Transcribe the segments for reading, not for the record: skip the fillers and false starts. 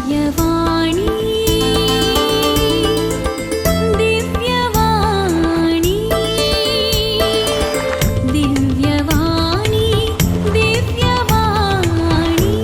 दिव्यवाणी, दिव्यवाणी, दिव्यवाणी, दिव्यवाणी.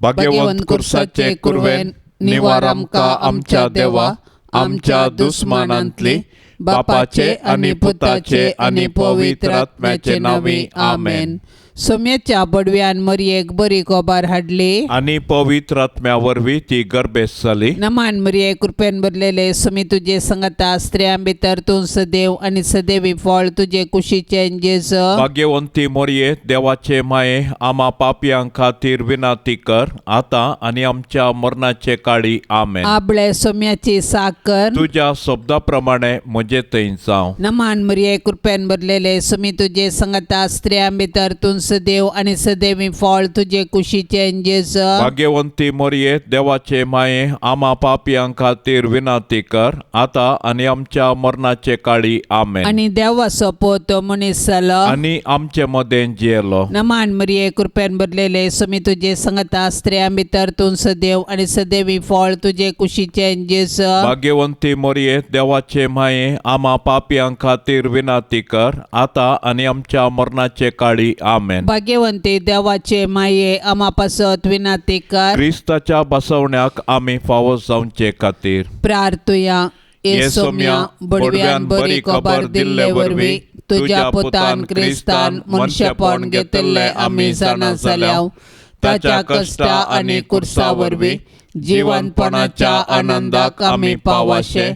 भाग्यवंत कुर्साचे कुरवेन निवार आमकां आमच्या देवा आमच्या दुस्मानांतली बापाचे आनी पुताचे आनी पवित्र आत्म्याचे नांवी आमेन. सोम्याच्या बडव्यान मरयेक बरी गोबार हाडली. आनी पवित्र आत्म्या वरवीं ती गर्भेस्त जाली. नमान मरिये, कृपेन भरलेले, सुमी तुजे संगता, स्त्रियां भितर तूं सदैव आनी सदैवी फळ तुजे कुशीचे जेज. भाग्यवंती मोरये, देवाचे माये, आमा पापयां खातीर विनंती कर आतां आनी आमच्या मरणाचे काळी. आमेन. आबळे सोम्याची साकर. तुज्या शब्दा प्रमाणे म्हजे थंय जावं. नमान मरिये, कृपेन भरलेले, सुमी तुजे संगता, स्त्रियां भितर तूं सदैव आनी सदैवी फळ तुजे कुशीचे जेज. भाग्यवंती मोरये, देवाचे माये, आमा पापयां खातीर विनंती कर आतां आनी आमच्या मरणाचे काळी. आमेन. आनी देवाचो पोत मनीस जालो. आनी आमचे मदें जियेलो. नमान मरिये, कृपेन भरलेले, सुमी तुजे संगता, स्त्रियां भितर तूं सदैव आनी सदैवी फळ तुजे कुशीचे जेज. भाग्यवंती मोरये, देवाचे माये, आमा पापयां खातीर विनंती कर आतां आनी आमच्या मरणाचे काळी. आमेन. भाग्यवंती देवाचे माये, आमा पासत विनाती कर. क्रिस्ताच्या बसवण्याक आमी फावो जावचे खातीर प्रार्थुया. ये सोम्या, बडव्यान बरी खबर दिल्ले वरवीं तुज्या पुतान क्रिस्तान मनशेपण घेतिल्लें आमी जाणा जाल्याव, ताच्या कश्टा आनी कुर्सा वरवीं जिवनपणाच्या आनंदाक आमी पावाशे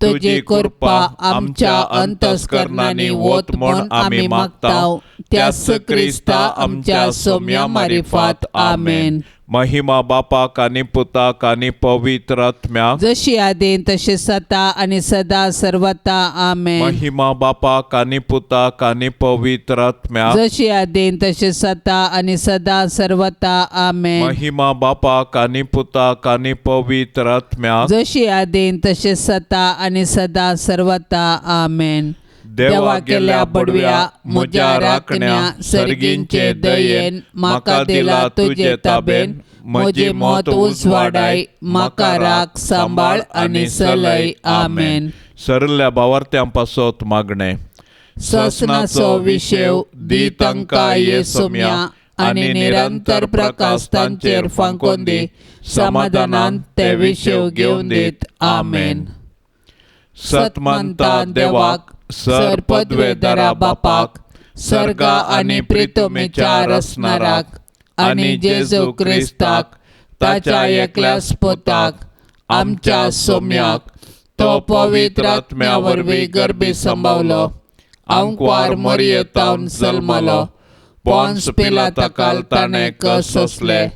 तुजी कृपा आमच्या अंतस्करणांनी वत म्हूण आमी मागताव, त्याच क्रिस्ता आमच्या सोम्या मारिफात. आमेन. महिमा बापाक आनी पुताक आनी पवित्र आत्म्याक. जशी आदीन तशी सता आनी सदा सर्वता. आमेन. महिमा बापाक आनी पुताक आनी पवित्र आत्म्याक. जशी आदीन तशी सता आनी सदा सर्वता. आमेन. महिमा बापाक आनी पुताक आनी पवित्र आत्म्याक. जशी आदीन तशी सता आनी सदा सर्वता. आमेन. देवा गेल्या बडव्या, म्हज्या राखण्या, सर्गींचे दयेन म्हाका दिला तुजे ताबेन, म्हजी मत उजवाडाय, म्हाका राख, सांबाळ आनी सलय. आमेन. सरल्या भावार्थ्यां पासत मागणें. ससनाचो विशेव दी तांकां ये सोम्या आनी निरंतर प्रकाश तांचेर फांकोन दी, समाधानान ते विशेव घेवन दीत. आमेन. सतमंता देवाक, सर पदवेदारा बापाक, सर्गा आनी प्रितुमेच्या रसणाराक आनी जेजू क्रिस्ताक ताच्या एकल्याच पुताक आमच्या सोम्याक, तो पवित्र आत्म्या वरवीं गर्भी संभावलो, आंकवार मरयेतावन जल्मलो, पोन्स पिलाताकाल ताणें कस सोंसले,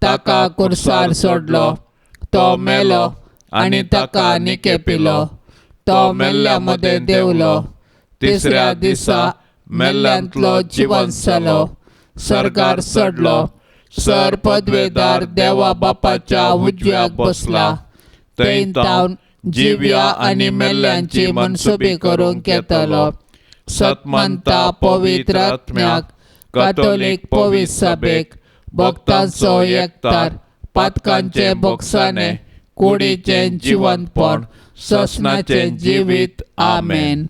ताका कुर्सार सोडलो, तो मेलो आनी ताका निकेपिलो, तो मेल्ल्या मदें देंवलो, तिसऱ्या दिसा मेल्ल्यांतलो जिवंत जालो, सर्गार चडलो, सर पदवेदार देवा बापाच्या उजव्याक बसला, थंय तावन जिव्या आनी मेल्ल्यांची मनसुबी करूंक येतलो. सतमंता पवित्र आत्म्याक, कातोलीक पवित्र सभेक, भक्तांचो एकतार, पातकांचे बोगसाणे, कुडीचें जिवंतपण, ससनाचें जिवीत. आमेन.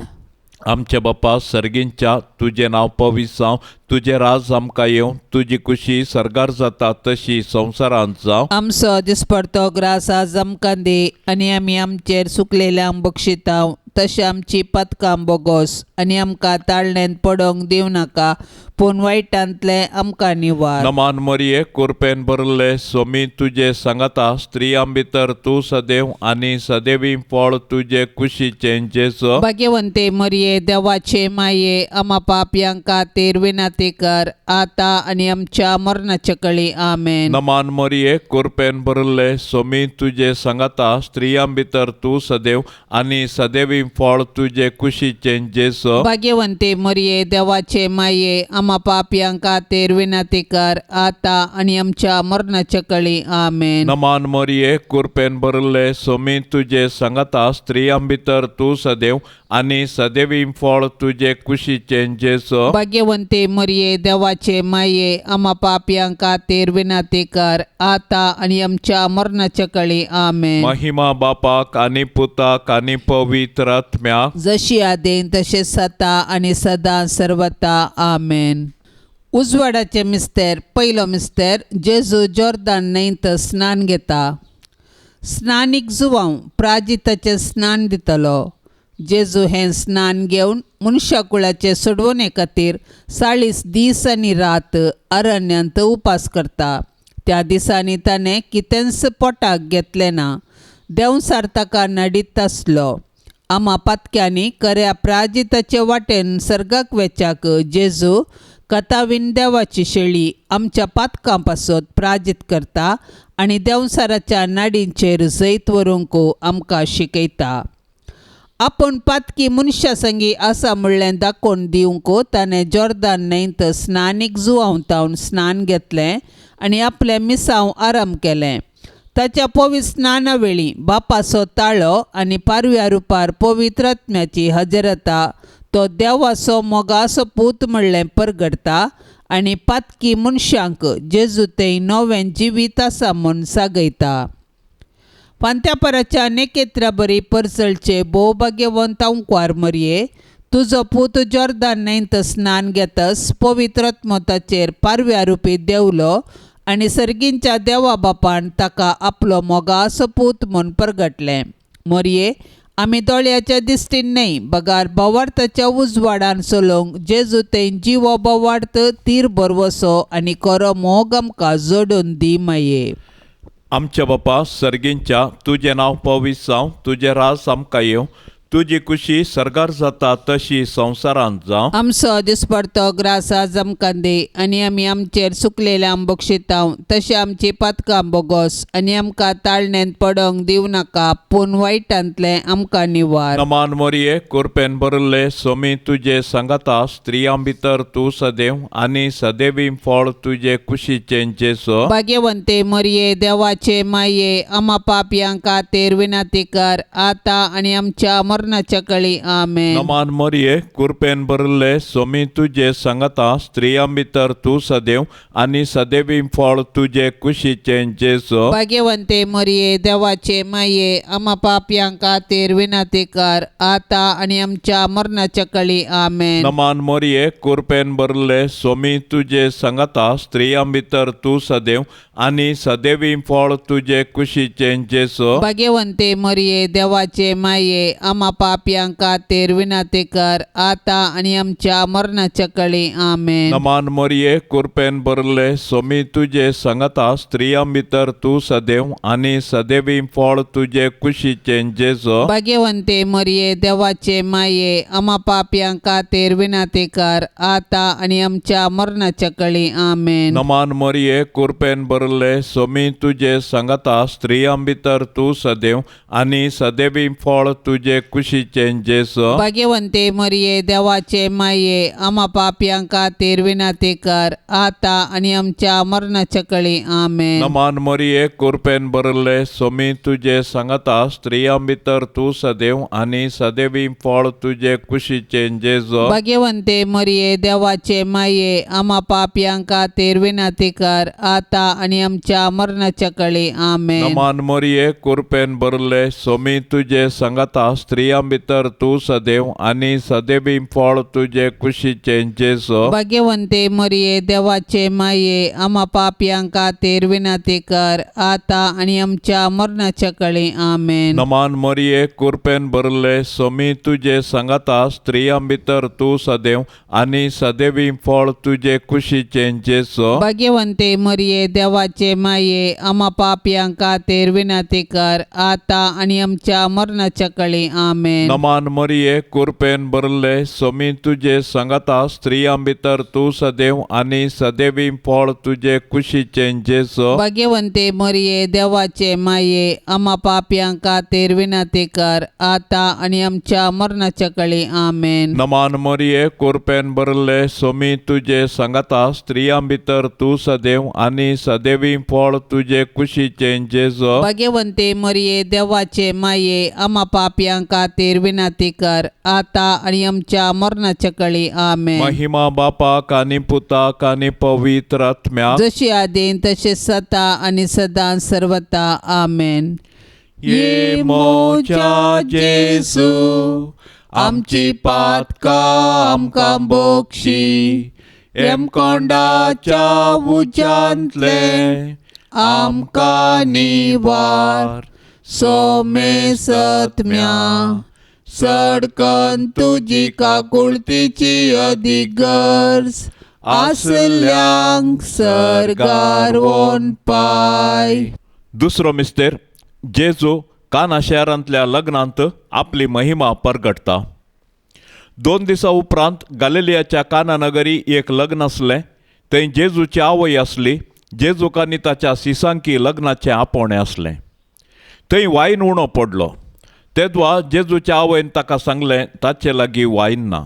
आमच्या बापा सर्गींच्या, तुजें नांव पवित्र जावं, तुजें राज आमकां येवं, तुजी कुशी सर्गार जाता तशी संवसारांत जावं. आमचो दिसपडतो ग्रास आज आमकां दी आनी आमी आमचेर सुकलेल्यांक बक्षिताव, तशें आमची पातकां बोगोस आनी आमकां ताळणेंत पडोंक दिवं नाका, पूण वायटांतलें आमकां निवार. नमान मरिये, कुरपेन भरले, सोमी तुजे सांगाता, स्त्रियां भितर तूं सदैव आनी सदैवी फळ तुजे कुशीचें जेजो. भाग्यवंते मरिये, देवाचे माये, आमा पापयां खातीर विनंती कर आतां आनी आमच्या मरणाच्या कळी. आमेन. नमान मरिये, कुरपेन भरले, सोमी तुजे सांगाता, स्त्रियां भितर तूं सदैव आनी सदैवी फळ तुजे कुशीचें जेजो. भाग्यवंते मरिये, देवाचे माये, आमा पापयां खातीर विनंती कर आतां आनी आमच्या मरणाच्या कळी. आमेन. नमान मरिये, कुरपेन भरले, सोमी तुजे सांगाता, स्त्रियां भितर तूं सदैव आनी सदैवी फळ तुजे कुशीचें जेजू. भाग्यवंते मरिये देवाचे माये आमा पापयां खातीर विनंती कर आता आनी आमच्या मरणाच्या कळी. आमेन. महिमा बापाक आनी पुताक आनी पवित्र आत्म्याक, जशी आदेन तशें सता आनी सदां सर्वता. आमेन. उजवाडाचे मिस्तेर. पयलो मिस्तेर. जेजू जोर्दान न्हंयत स्नान घेता. स्नानीक जुवांव प्राजिताचें स्नान दितलो. जेजू हें स्नान घेवन मनशाकुळाचे सोडवणे खातीर 40 दीस आनी रात अरण्यांत उपास करता. त्या दिसांनी ताणें कितेंच पोटाक घेतलें ना. देंवसार ताका नडीत आसलो. आमा पातक्यांनी खऱ्या प्राजिताचे वाटेन सर्गाक वेच्याक जेजू कथावीन देवाची शेळी आमच्या पातकां पासत प्राजीत करता आनी देंवसाराच्या नाडींचेर जैत व्हरूंक आमकां शिकयता. आपूण पातकी मनशा संगी आसा म्हणलें दाखोवन दिवंक ताणें जोर्दान न्हंयत स्नानीक जुवांव स्नान घेतलें आनी आपलें मिसांव आराम केलें. ताच्या पवित्र स्नाना वेळी बापाचो ताळो आनी पारव्या रुपार पवित्र आत्म्याची हजरता तो देवाचो मोगाचो पूत म्हणलें परगडता आनी पातकी मनशांक जेजू तें नवें जिवीत आसा म्हूण सागयता. फांत्यापराच्या नेकेत्रा बरी परसळचे भोवभाग्यवंत अंकवार मरये, तुजो पूत जोर्दान न्हंयत स्नान घेतस पवित्र आत्मताचेर पारव्या रुपी देवलो आनी सर्गींच्या देवा बापान ताका आपलो मोगाचो पूत म्हूण परगटलें. मोरये, आमी दोळ्याच्या दिश्टीन न्हय बगार बोवार्थाच्या उजवाडान चलोवंक जेजू तें जिवो बोवार्थ तीर बरवसो आनी खरो मोग आमकां जोडून दी माये. आमच्या बापा सर्गींच्या, तुजें नांव पवित्र जावं, तुजें राज आमकां येवं, तुजी कुशी सर्गार जाता तशी संवसारांत जावं. आमचो दिसपडतो ग्रास आज आमकां दी आनी आमी आमचेर सुकलेल्यांक बक्षितांव तशें आमची पातकां बोगोस आनी आमकां ताळणेंत पडोंक दिवं नाका पूण वायटांतलें आमकां निवार. नमान मोरये, कुरपेन भरिल्ले, सोमी तुजे सांगाता, स्त्रियां भितर तूं सदैव आनी सदैवी फळ तुजे कुशीचें जेजू. भाग्यवंते मरिये देवाचे माये आमा पापयां खातीर विनंती कर आता आनी आमच्या मरणाच्या कळी. आमेन. नमान मोरये, कुरपेन भरिल्ले, सोमी तुजे सांगाता, स्त्रियां भितर तूं सदैव आनी सदैवी फळ तुजे कुशीचें जेजू. भाग्यवंते मरिये देवाचे माये आमा पापयां खातीर विनंती कर आता आनी आमच्या मरणाच्या कळी. आमेन. नमान मोरये, कुरपेन भरिल्ले, सोमी तुजे सांगाता, स्त्रियां भितर तूं सदैव आनी सदैवी फळ तुजे कुशीचें जेजू. भाग्यवंते मरिये देवाचे माये आमा पापयां खातीर विनंती कर आता आनी आमच्या मरणाच्या कळी. आमेन. नमान मोरये, कुरपेन भरिल्ले, सोमी तुजे सांगाता, स्त्रियां भितर तूं सदैव आनी सदैवी फळ तुजे कुशीचें जेजू. भाग्यवंते मरिये देवाचे माये आमा पापयां खातीर विनंती कर आता आनी आमच्या मरणाच्या कळी. आमेन. नमान मोरये, कुरपेन भरिल्ले, सोमी तुजे सांगाता, स्त्रियां भितर तूं सदैव आनी सदैवी फळ तुजे कुशीचें जेजू. भाग्यवंते मरिये देवाचे माये आमा पापयां खातीर विनंती कर आता आनी आमच्या मरणाच्या कळी. आमेन. नमान मोरये, कुरपेन भरिल्ले, सोमी तुजे सांगाता, स्त्रियां भितर तूं सदैव आनी सदैवी फळ तुजे कुशीचें जेजू. भाग्यवंते मरिये देवाचे माये आमा पापयां खातीर विनंती कर आता आनी आमच्या मरणाच्या कळी. आमेन. नमान मोरये, कुरपेन भरिल्ले, सोमी तुजे सांगाता, स्त्रियां भितर तूं सदैव आनी सदैवी फळ तुजे कुशीचें जेजू. भाग्यवंते मरिये देवाचे माये आमा पापयां खातीर विनंती कर आता आनी आमच्या मरणाच्या कळी. आमेन. नमान मोरये, कुरपेन भरिल्ले, सोमी तुजे सांगाता, स्त्रियां भितर तूं सदैव आनी सदैवी फळ तुजे कुशीचें जेजू. भाग्यवंते मरिये देवाचे माये आमा पापयां खातीर विनंती कर आता आनी आमच्या मरणाच्या कळी. आमेन. नमान मोरये, कुरपेन भरिल्ले, सोमी तुजे सांगाता, स्त्रियां भितर तूं सदैव आनी सदैवी फळ तुजे कुशीचें जेजू. भाग्यवंते मरिये देवाचे माये आमा पापयां खातीर विनंती कर आता आनी आमच्या मरणाच्या कळी. आमेन. नमान मोरये, कुरपेन भरिल्ले, सोमी तुजे सांगाता, स्त्रियां भितर तूं सदैव आनी सदैवी फळ तुजे कुशीचें जेजू. भाग्यवंते मरिये देवाचे माये आमा पापयां खातीर विनंती कर आतां आनी आमच्या मरणाच्या कळी. आमेन. महिमा बापाक आनी पुताक आनी पवित्र आत्म्याक, जशी आदीन तशें सता आनी सदां सर्वता. आमेन. ये मोजा जेजू, आमची पातकां आमकां बोक्षी, येमकोंडाच्या उज्यांतले आमकां निवार. सोमे सत्म्या सडकन तुजी काकुळतीची अदीक गरज आसल्यांक सर्गार वोन पाय. दुसरो मिस्तेर, जेजू काना शहरांतल्या लग्नांत आपली महिमा परगटता. 2 दिसां उपरांत गालिलियाच्या काना नगरी एक लग्न आसलें. थंय जेजूची आवय आसली. जेजूक आनी ताच्या सिसांकी लग्नाचें आपोवणें आसलें. थंय वायन उणो पडलो. तेदवा जेजूच्या आवयन ताका सांगलें, ताचे लागीं वायन ना.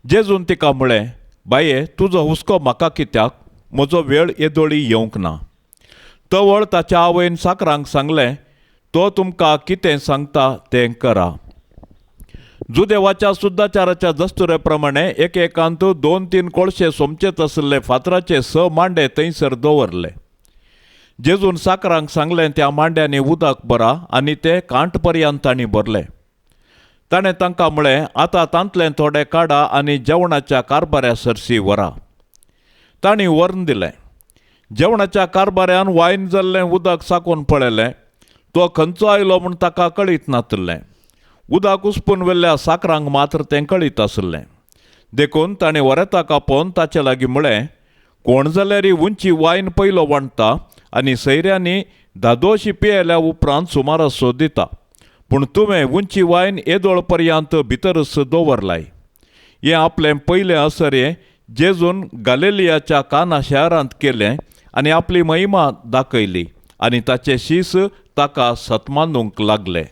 जेजून तिका म्हळें, बाये, तुजो हुस्को म्हाका कित्याक? म्हजो वेळ येदोळी येवंक ना. तवळ ताच्या आवयन साकरांक सांगलें, तो तुमकां कितें सांगता तें करा. जुदेवाच्या सुद्दाचाराच्या दस्तुरे प्रमाणे एकेकांत 2-3 कोळशे सोमचेत आशिल्ले फातराचे 6 मांडे थंयसर दवरले. जेजून साकरांक सांगलें, त्या मांड्यांनी उदक भरा, आनी ते कांठ पर्यंत तांणी भरले. ताणें तांकां म्हळें, आतां तांतलें थोडें काडा आनी जेवणाच्या कारबाऱ्या सरशी व्हरा. तांणी व्हरून दिलें. जेवणाच्या कारबाऱ्यान वायन जाल्लें उदक साकून पळयलें. तो खंयचो आयलो म्हूण ताका कळीत नातिल्लें. उदक उसपून व्हेल्ल्या साकरांक मात्र तें कळीत आशिल्लें. देखून ताणें वरेताक आपोवन ताचे लागीं म्हळें, कोण जाल्यार उंची वायन पयलो वांट्टा आनी सैऱ्यांनी धादोशी पियेल्या उपरांत सुमारासो दिता, पूण तुवें उंची वायन येदोळ पर्यंत भितरच दवरलाय. हें आपलें पयलें असरें जेजून गालिलियाच्या काना शहरांत केलें आनी आपली महिमा दाखयली, आनी ताचे शीस ताका सत्मानूंक लागले.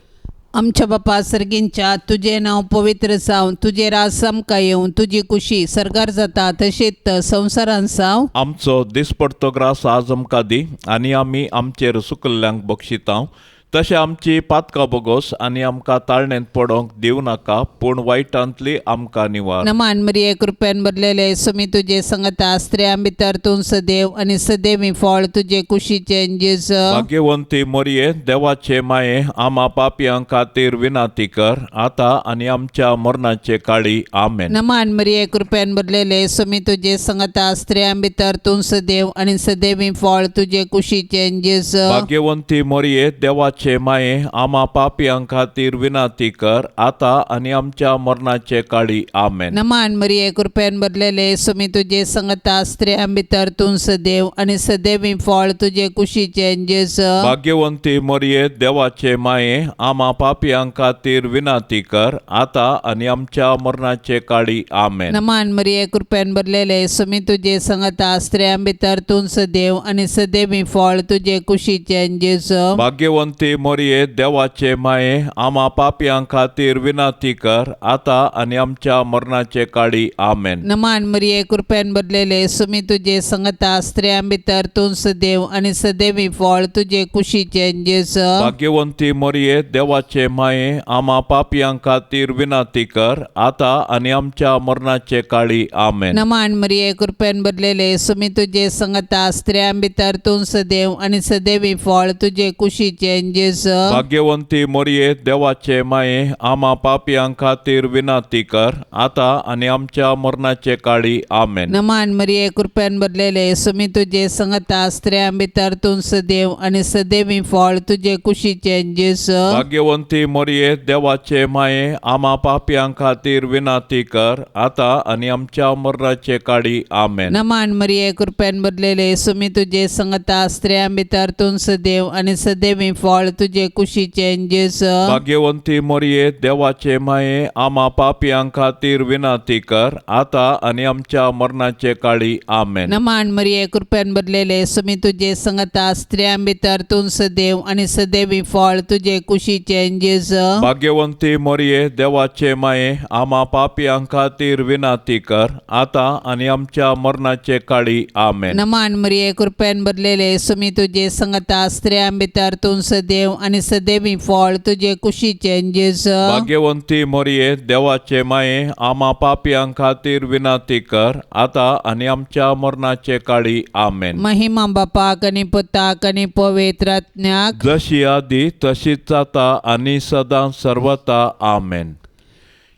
आमच्या बापा सर्गींच्या, तुजें नांव पवित्र जावं, तुजें राज आमकां येवं, तुजी कुशी सर्गार जाता तशेंच संवसारांत जावं. आमचो दिसपडतो ग्रास आज आमकां दी, आनी आमी आमचेर सुकल्ल्यांक बक्षितांव, तशें आमची पातकां बोगोस, आनी आमकां ताळणेंत पडोंक दिवं नाका, पूण वायटांतली आमकां निवार. नमान मरिये, कृपेन भरलेले, सुमी तुजे संगता, स्त्रियां भितर तूं सदैव आनी सदैवी फळ तुजे कुशीचें जेजू. भाग्यवंती मोरये, देवाचे माये, आमा पापयां खातीर विनंती कर, आतां आनी आमच्या मरणाचे काळी. आमेन. नमान मरिये, कृपेन भरलेले, सुमी तुजे संगता, स्त्रियां भितर तूं सदैव आनी सदैवी फळ तुजे कुशीचें जेजू. भाग्यवंती मोरये, देवाचे माये, आमा पापयां खातीर विनंती कर, आतां आनी आमच्या मरणाचे काळी. आमेन. नमान मरिये, कृपेन भरलेले, सुमी तुजे संगता, स्त्रियां भितर तूं सदैव आनी सदैवी फळ तुजे कुशीचें जेजू. भाग्यवंती मोरये, देवाचे माये, आमा पापयां खातीर विनंती कर, आतां आनी आमच्या मरणाचे काळी. आमेन. नमान मरिये, कृपेन भरलेले, सुमी तुजे संगता, स्त्रियां भितर तूं सदैव आनी सदैवी फळ तुजे कुशीचें जेजू. भाग्यवंती मोरये, देवाचे माये, आमा पापयां खातीर विनंती कर, आतां आनी आमच्या मरणाचे काळी. आमेन. नमान मरिये, कृपेन भरलेले, सुमी तुजे संगता, स्त्रियां भितर तूं सदैव आनी सदैवी फळ तुजे कुशीचें जेजू. भाग्यवंती मोरये, देवाचे माये, आमा पापयां खातीर विनंती कर, आतां आनी आमच्या मरणाचे काळी. आमेन. नमान मरिये, कृपेन भरलेले, सुमी तुजे संगता, स्त्रियां भितर तूं सदैव आनी सदैवी फळ तुजे कुशीचें जेजू. भाग्यवंती मोरये, देवाचे माये, आमा पापयां खातीर विनंती कर, आतां आनी आमच्या मरणाचे काळी. आमेन. नमान मरिये, कृपेन भरलेले, सुमी तुजे संगता, स्त्रियां भितर तूं सदैव आनी सदैवी फळ तुजे कुशीचें जेजू. भाग्यवंती मोरये, देवाचे माये, आमा पापयां खातीर विनंती कर, आतां आनी आमच्या मरणाचे काळी. आमेन. नमान मरिये, कृपेन भरलेले, सुमी तुजे संगता, स्त्रियां भितर तूं सदैव आनी सदैवी फळ तुजे कुशीचें जेजू. भाग्यवंती मोरये, देवाचे माये, आमा पापयां खातीर विनंती कर, आतां आनी आमच्या मरणाचे काळी. आमेन. नमान मरिये, कृपेन भरलेले, सुमी तुजे संगता, स्त्रियां भितर तूं सदैव आनी सदैवी फळ तुजे कुशीचें जेजू. भाग्यवंती मोरये, देवाचे माये, आमा पापयां खातीर विनंती कर, आतां आनी आमच्या मरणाचे काळी. आमेन. नमान मरिये, कृपेन भरलेले, सुमी तुजे संगता, स्त्रियां भितर तूं सदैव सदेव आनी सदेवी फळ तुजे कुशीचें जेजू. भाग्यवंती मोरये, देवाचे माये, आमा पापयां खातीर विनंती कर, आतां आनी आमच्या मरणाचे काळी. आमेन. महिमा बापाक आनी पुताक आनी पवित्र आत्म्याक. जशी आदी तशीच जाता आनी सदां सर्वता. आमेन.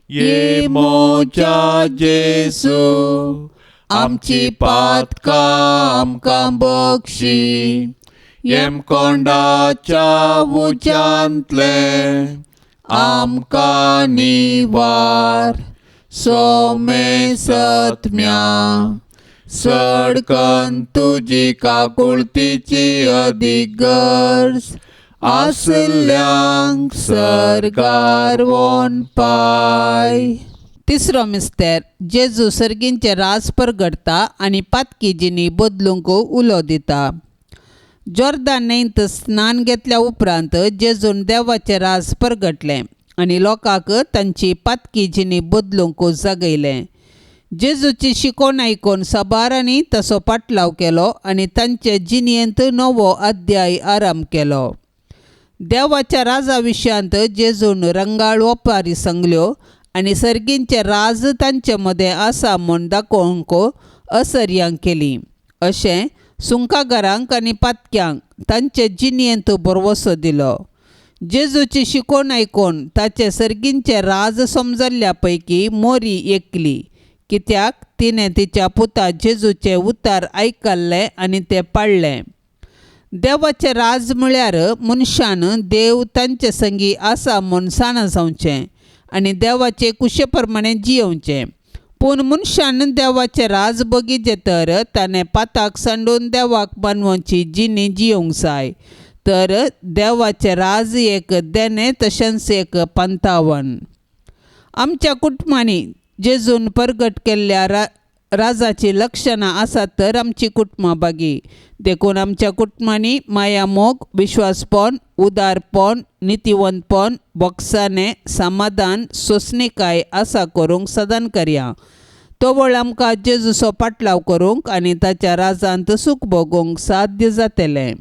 ये मोजा जेसू, आमची पातकां आमकां बक्षी, येमकोंडाच्या उज्यांतलें आमकां निवार. सोमे सत्म्या, सडकन तुजी काकुळतीची अदीक गरज आसल्यांक सर्गार वोन पाय. तिसरो मिस्तेर, जेजू सर्गींचे राज परगडता आनी पातकी जिणी बदलूंक उलो दिता. जोर्दान न्हंयत स्नान घेतल्या उपरांत जेजून देवाचें राज परगटलें आनी लोकांक तांची पातकी जिणी बदलूंक जागयलें. जेजूची शिकवण आयकून साबारांनी तसो पाटलाव केलो आनी तांचे जिणेंत नवो अध्याय आराम केलो. देवाच्या राजा विशयांत जेजून रंगाळ ओपारी सांगल्यो आनी सर्गींचें राज तांचे मदें आसा म्हूण दाखोवंक असर्यां केली. अशें सुंकागारांक आनी पातक्यांक तांचे जिणेंत भरवसो दिलो. जेजूची शिकवण आयकून ताचे सर्गींचें राज समजल्ल्या पैकी मोरी एकली, कित्याक तिणें तिच्या पुता जेजूचें उतार आयकल्लें आनी तें पाळ्ळें. देवाचें राज म्हळ्यार मनशान देव तांचे संगी आसा म्हूण जाणा जावचें आनी देवाचे कुशे प्रमाणे जियोवचें. पूण मनशान देवाचें राज बगीचें तर ताणें पाताक सांडून देवाक बानवची जिणी जियोवंक जाय. तर देवाचें राज एक देणें तशेंच एक पंतावन. आमच्या कुटुंबांनी जेजून परगट केल्ल्या राजाची लक्षणां आसात तर आमची कुटुंबां बागी. देखून आमच्या कुटुंबांनी माया मोग, विश्वासपण, उदारपण, नितीवंतपण, बोगसाणें, समाधान, सोंसणीकाय आसा करूंक सदां करया. तोवळ आमकां जेजूचो पाटलाव करूंक आनी ताच्या राजांत सूख भोगूंक साध्य जातलें.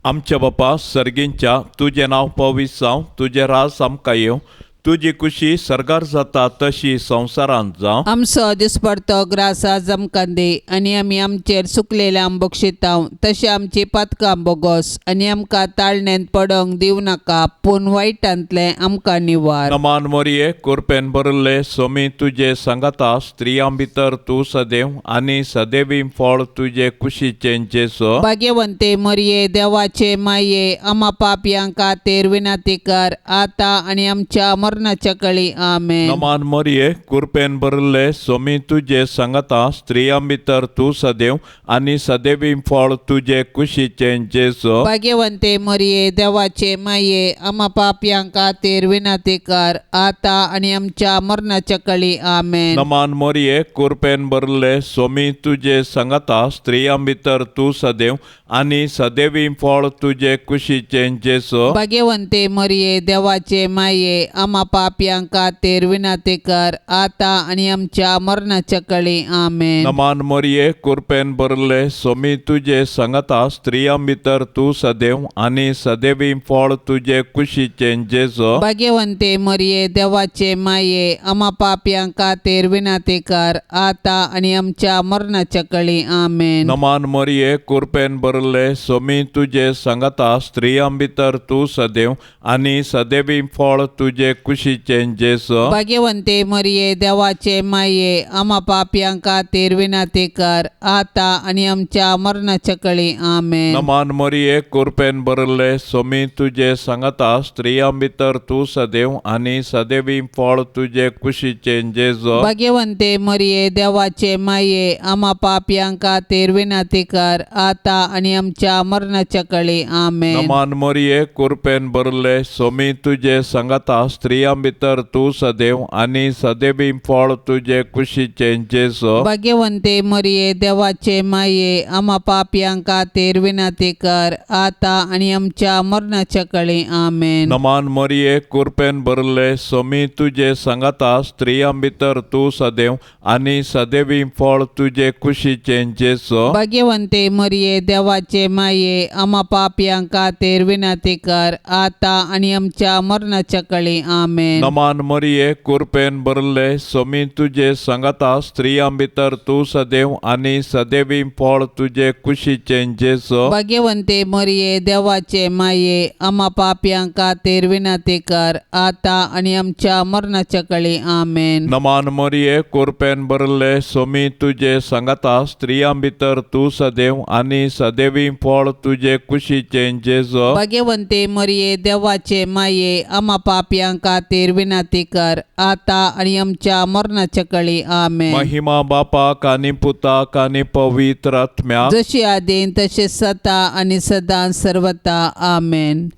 आमच्या बापा सर्गींच्या, तुजें नांव पवित्र जावं, तुजें राज आमकां येवं, तुजी कुशी सर्गार जाता तशी संवसारांत जावं. आमचो दिसपडतो ग्रास आज आमकां दी आनी आमी आमचेर सुकलेल्यांक बक्षितांव तशें आमची पातकां बोगोस आनी आमकां ताळणेंत पडोंक दिवं नाका, पूण वायटांतलें आमकां निवार. नमान मोरये, कुरपेन भरिल्ले, सोमी तुजे सांगाता, स्त्रियां भितर तूं सदैव आनी सदैवी फळ तुजे कुशीचें जेजू. भाग्यवंते मरये, देवाचे माये, आमा पापयां खातीर विनंती कर, आतां आनी आमच्या मरणाच्या कळी. आमेन. नमान मोरये, कुरपेन भरिल्ले, सोमी तुजे सांगाता, स्त्रियां भितर तूं सदैव आनी सदैवी फळ तुजे कुशीचें जेजू. भाग्यवंते मरये, देवाचे माये, आमा पापयां खातीर विनंती कर, आतां आनी आमच्या मरणाच्या कळी. आमेन. नमान मोरये, कुरपेन भरिल्ले, सोमी तुजे सांगाता, स्त्रियां भितर तूं सदैव आनी सदैवी फळ तुजे कुशीचें जेजू. भाग्यवंते मरये, देवाचे माये, आमा पापयां खातीर विनंती कर, आतां आनी आमच्या मरणाच्या कळी. आमेन. नमान मोरये, कुरपेन भरिल्ले, सोमी तुजे सांगाता, स्त्रियां भितर तूं सदैव आनी सदैवी फळ तुजे कुशीचें जेजू. भाग्यवंते मरये, देवाचे माये, आमा पापयां खातीर विनंती कर, आतां आनी आमच्या मरणाच्या कळी. आमेन. नमान मोरये, कुरपेन भरिल्ले, सोमी तुजे सांगाता, स्त्रियां भितर तूं सदैव आनी सदैवी फळ तुजे कुशीचें जेजू. भाग्यवंते मरये, देवाचे माये, आमा पापयां खातीर विनंती कर, आतां आनी आमच्या मरणाच्या कळी. आमेन. नमान मोरये, कुरपेन भरिल्ले, सोमी तुजे सांगाता, स्त्रियां भितर तूं सदैव आनी सदैवी फळ तुजे कुशीचें जेजू. भाग्यवंते मरये, देवाचे माये, आमा पापयां खातीर विनंती कर, आतां आनी आमच्या मरणाच्या कळी. आमेन. नमान मोरये, कुरपेन भरिल्ले, सोमी तुजे सांगाता, स्त्रियां स्त्रियां भितर तूं सदैव आनी सदैवी फळ तुजे कुशीचें जेजू. भाग्यवंते मरिये देवाचे माये, आमा पापयां खातीर विनंती कर, आतां आनी आमच्या मरणाच्या कळी. आमेन. नमान मरिये, कुरपेन भरले, सोमी तुजे सांगाता, स्त्रियां भितर तूं सदैव आनी सदैवी फळ तुजे कुशीचें जेजू. भाग्यवंते मरिये देवाचे माये, आमा पापयां खातीर विनंती कर, आतां आनी आमच्या मरणाच्या कळी. आमेन. नमान मरिये, कुरपेन भरले, सोमी तुजे सांगाता, स्त्रियां भितर तूं सदैव आनी सदैवी फळ तुजे कुशीचें जेजू. भाग्यवंते मरिये देवाचे माये, आमा पापयां खातीर विनंती कर, आतां आनी आमच्या मरणाच्या कळी. आमेन. नमान मरिये, कुरपेन भरले, सोमी तुजे सांगाता, स्त्रियां भितर तूं सदैव आनी सदैवी फळ तुजे कुशीचें जेजू. भाग्यवंते मरिये देवाचे माये, आमा पापयां खातीर विनंती कर, आतां आनी आमच्या मरणाच्या कळी. आमेन. महिमा बापाक आनी पुताक आनी पवित्र आत्म्याक, जशी आदीन तशें सता आनी सदां सर्वता. आमेन.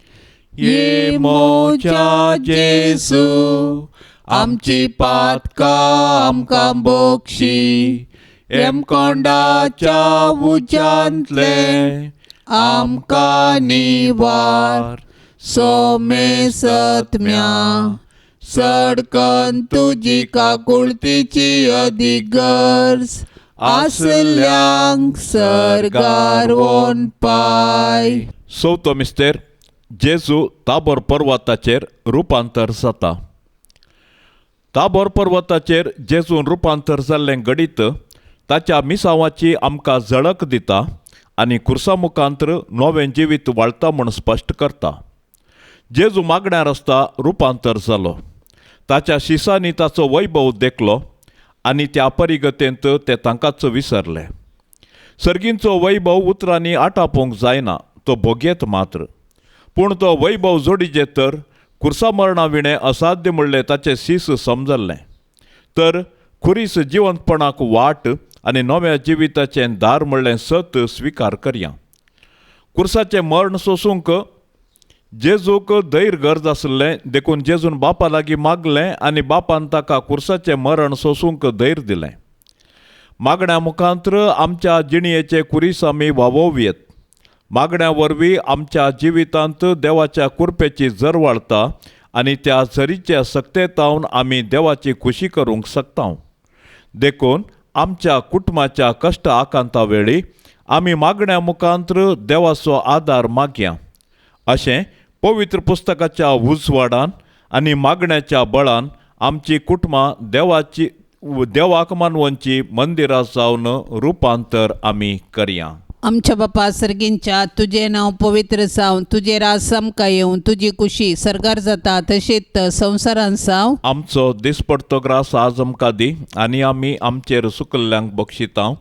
ये मोजा जेजू, आमची पातकां आमकां बोक्षी, येमकोंडाच्या उज्यांतले आमकां निवार, सोमे सत्म्या सडकन तुजी काकुळतीची अदीक गरज आसल्यांक सर्गार वोन पाय. चवथो मिस्तेर, जेजू ताबोर पर्वताचेर रुपांतर जाता. ताबोर पर्वताचेर जेजून रुपांतर जाल्लें घडीत ताच्या मिसांवाची आमकां झळक दिता आनी खुर्सा मुखांतर नवें जिवीत वाळटा म्हूण स्पश्ट करता. जेजू मागण्यार आसता रुपांतर जालो, ताच्या शिसांनी ताचो वैभव देखलो आनी त्या परिगतेंत ते तांकांच विसरले. सर्गींचो वैभव उतरांनी आटापोवंक जायना, तो भोगयेत मात्र, पूण तो वैभव जोडीजे तर खुर्सा मरणा विणें असाध्य म्हणलें ताचें शीस समजल्लें. तर खुरीस जिवंतपणाक वाट आनी नव्या जिविताचें दार म्हणलें सत स्विकार करया. खुर्साचें मर्ण सोसूंक जेजूक धैर्य गरज आसलें, देखून जेजून बापा लागीं मागलें आनी बापान ताका खुर्साचें मरण सोसूंक धैर्य दिलें. मागण्या मुखांत्र आमच्या जिणयेचे खुरीस आमी वावोवयेत. मागण्या वरवीं आमच्या जिवितांत देवाच्या कुरपेची झर वाळता आनी त्या झरीच्या सक्तेतावन आमी देवाची खुशी करूंक शकता. देखून आमच्या कुटुंबाच्या कश्ट आकांता वेळी आमी मागण्या मुखांत्र देवाचो आदार मागया. अशें पवित्र पुस्तकाच्या उजवाडान आनी मागण्याच्या बळान आमची कुटुंबां देवाची देवाक मानवंची मंदिरां जावन रुपांतर आमी करया. आमच्या बापा सर्गींच्या, तुजें नांव पवित्र जावं, तुजें राज आमकां येवं, तुजी कुशी सर्गार जाता तशेंच संवसारांत जावं. आमचो दिसपडतो ग्रास आज आमकां दी आनी आमी आमचेर सुकल्ल्यांक बक्षितांव,